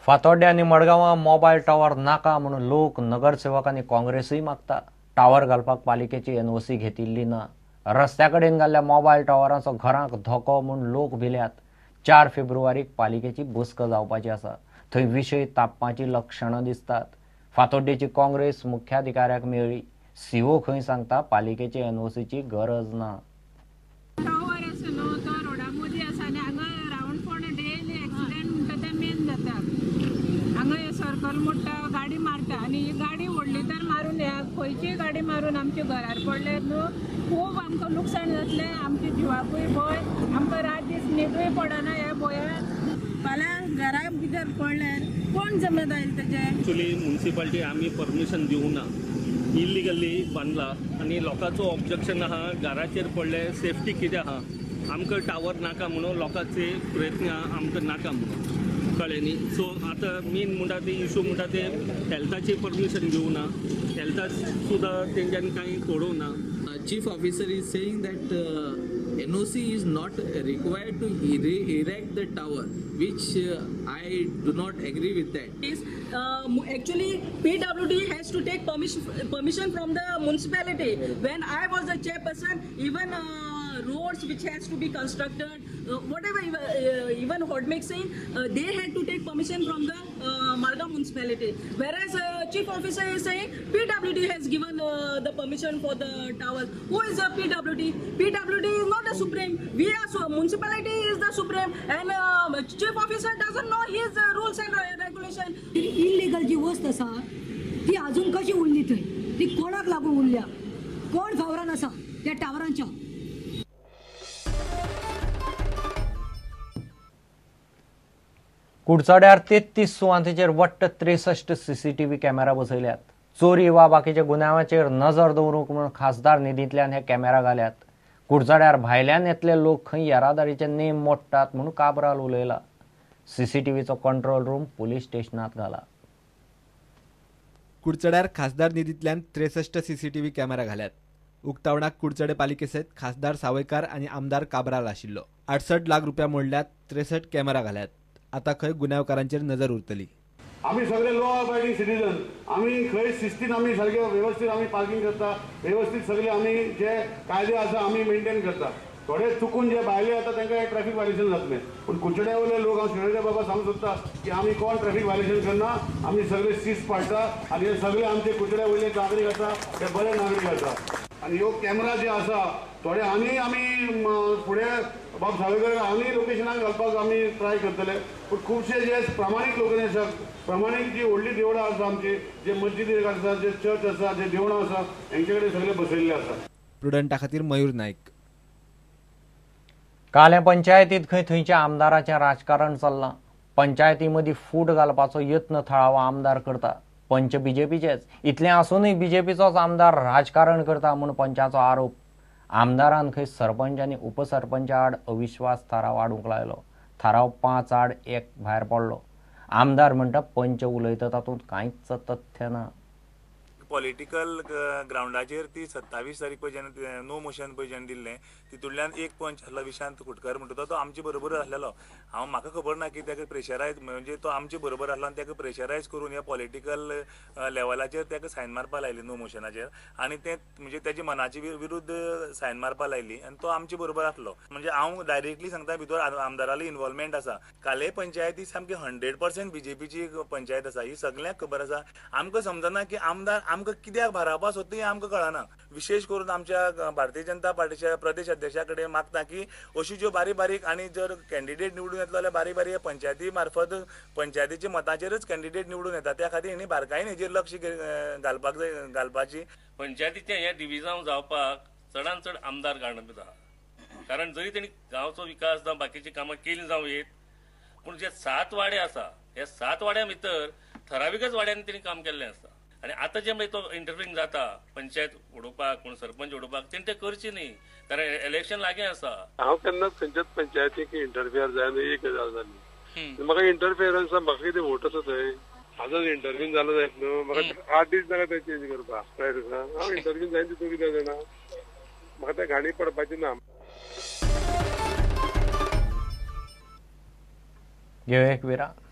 फातोड्ड्या आनी मडगांवां mobile tower नाका म्हणून लोक नगरसेवक आनी काँग्रेसूय मागता. टावर घालपाक पालिकेची एनओसी घेतिल्ली ना. रस्त्या कडेन घाल्ल्या मोबायल टावरांचो घरांक धोको म्हूण लोक भिल्यात. 4 फेब्रुवारीक पालिकेची बसका जावपाची आसा. थंय विशय तापपाची लक्षणां दिसतात. फातोड्डेची काँग्रेस मुख्याधिकाऱ्याक मेळ्ळी. सीओ खंय सांगता पालिकेची एनओसीची गरज ना. टावर आसा न्हू तो रोडा मदीं आसा आनी हांगा रावंडफोंड डेली एक्सिडेंट म्हणटा ते मेन जाता. हांगा हे सर्कल मोडटा, गाडी मारता आनी ही गाडी व्हडली तर मारून ह्या खंयचीय गाडी मारून आमच्या घरार पडल्यार न्हू खूब आमकां लुकसाण जातलें. आमच्या जिवाकूय भंय, आमकां रात दीस न्हिदूय पडना ह्या भंयान. फाल्यां घरा भितर पडल्यार कोण जमेदार तेजे? एक्चुअली मुन्सिपाल्टी आमी परमिशन दिवना, इल्लिगली बांदला आनी लोकांचो ऑब्जेक्शन आहा. घराचेर पडले सेफ्टी कितें आहा, आमकां टावर नाका म्हणून लोकांचे प्रयत्न आहा, आमकां नाका म्हणून, कळ्ळें न्ही. सो आतां मेन म्हणटा ते इशू म्हणटा ते हेल्थाची परमिशन घेवना, हेल्थाक सुद्दां तेंच्यांनी कांय कळोवना. Chief officer is saying that NOC is not required to erect the tower, which I do not agree with that. Is actually PWD has to take permission from the municipality. When I was the chairperson, even roads which has to be constructed, whatever, even hot mixing, they had to take permission from the Margao municipality. Whereas chief officer is saying PWD has given the permission for the towers. Who is the PWD? PWD is not the supreme. We are so municipality is the supreme, and chief officer doesn't know his rules and regulation. Illegal जी वस्त आसा ती अजून कशी उरली थंय, ती कोणाक लागून उरल्या, कोण फावरान आसा त्या टावरांच्या? कुडचड्यार 33 सुवातेचेर वट्ट 63 सीसीटीव्ही कॅमेरा बसयल्यात. चोरी वा बाकीच्या गुन्यांवाचेर नजर दवरूंक म्हणून खासदार निधींतल्यान हे कॅमेरा घाल्यात. कुडचड्यार भायल्यान येतले लोक खंय येरादारीचे नेम मोडटात म्हणून काब्राल उलयला. सीसीटीव्हीचो कंट्रोल रूम पुलीस स्टेशनांत घाला. कुडचड्यार खासदार निधींतल्यान 63 सीसीटीव्ही कॅमेरा घाल्यात. उक्तावणाक कुडचडे पालिके सयत खासदार सावयकार आनी आमदार काब्राल आशिल्लो. 68 लाख रुपया मोडल्यात 63 कॅमेरा घाल्यात. आता खंय गुन्यांवकारांचेर नजर उरतली. आमी सगळे लॉ अबायडींग सिटीजन, आमी खंय शिस्तीन आमी सारके व्यवस्थीत आमी पार्किंग करता, व्यवस्थीत सगळे आमी जे कायदे आसा आमी मेंटेन करता. थोडे चुकून जे भायले येता तांकां ट्रॅफिक व्हायलेशन जातलें, पूण कुडचड्या वयले लोक हांव शिरोडे बाबा सांगूंक सोदता की आमी कोण ट्रॅफिक व्हायलेशन करना, आमी सगळे शिस्त पाळटा आनी हे सगळे आमचे कुडचड्या वयले नागरीक आसा ते बरे नागरीक आसा. आनी ह्यो कॅमेरा जे आसा थोडे आनी आमी फुडें बाब सावयकर आनी लोकेशनाक घालपाक आमी ट्राय करतले, पूण खुबशे जे प्रामाणीक लोक आसा, प्रामाणीक जी व्हडली देवळां आसा आमची, जे मस्जिदी आसा, जे चर्च आसा, जे देवळां आसा, हेंचे कडेन सगळे बसयल्ले आसा. प्रुडंटा खातीर मयूर नायक. काल्या पंचायतीत खंय थंयच्या आमदाराचें राजकारण चल्लां. पंचायती मदीं फूट घालपाचो यत्न थळावो आमदार करता. पंच बीजेपीचेच, इतलें आसूनय बीजेपीचोच आमदार राजकारण करता म्हूण पंचाचो आरोप. आमदारान खंय सरपंच आनी उपसरपंचा आड अविश्वास थाराव हाडूंक लायलो. थाराव 5-1 भायर पडलो. आमदार म्हणटा पंच उलयता तातूंत कांयच तथ्य ना. पॉलिटिकल ग्रावंडाचेर ती 27 तारीख पळय जेन्ना नो मोशन पळय जेन्ना दिल्लें तितूंतल्यान एक पंच आसलो विशांत खुटकर म्हणटा तो आमचे बरोबर आसलेलो. हांव म्हाका खबर ना की ताका प्रेशरायज म्हणजे तो आमचे बरोबर आसलो आनी ताका प्रेशरायज करून ह्या पॉलिटिकल लेवलाचेर ताका सायन मारपा लायली नो मोशनाचेर आनी तें म्हणजे तेजे मनाचे विरुद्ध सायन मारपा लायली आनी तो आमचे बरोबर आसलो. म्हणजे हांव डायरेक्टली सांगता भितर आमदाराली इन्वॉल्वमेंट आसा. काले पंचायत ही सामकी 100% बीजेपीची पंचायत आसा, ही सगळ्यांक खबर आसा. आमकां समजना की आमदार आमकां कित्याक भारावपा सोदता हें आमकां कळना. विशेष करून आमच्या भारतीय जनता पार्टीच्या प्रदेश अध्यक्षा कडेन मागता की अश्यो ज्यो बारीक बारीक आनी जर कॅन्डिडेट निवडून येतलो जाल्यार बारीक बारीक पंचायती मार्फत पंचायतीच्या मताचेरच कॅन्डिडेट निवडून येता, त्या खातीर हेणी बारकायेन हेजेर लक्ष घालपाक जाय. घालपाची पंचायतीचें हें डिविजन जावपाक चडान चड आमदार कारणीभूत आहा. कारण जरी तेणी गांवचो विकास जावं बाकीची कामां केली जावं येत, पूण जे 7 वाडे आसा ह्या 7 वाड्यां भितर ठराविकच वाड्यांनी तेणी काम केल्लें आसता. आनी आतां जे मागीर तो इंटरफिंग जाता पंचायत उडोवपाक कोण सरपंच उडोवपाक तेणी तें करचें न्ही, कारण इलेक्शन लागीं आसा. हांव केन्नाच खंयच्याच पंचायतीक इंटरफियर जायना, एक गजाल जाली म्हाका इंटरफियरन्स म्हाका कितें वोट आसा थंय आजच इंटरव्यू जालो जायत न्हू, म्हाका 8 दीस जाले थंय चेंज करपाक. हांव इंटरव्यू जायन तितून कितें जाणा, म्हाका त्या घाणी पडपाची ना. घेवया एक विराम.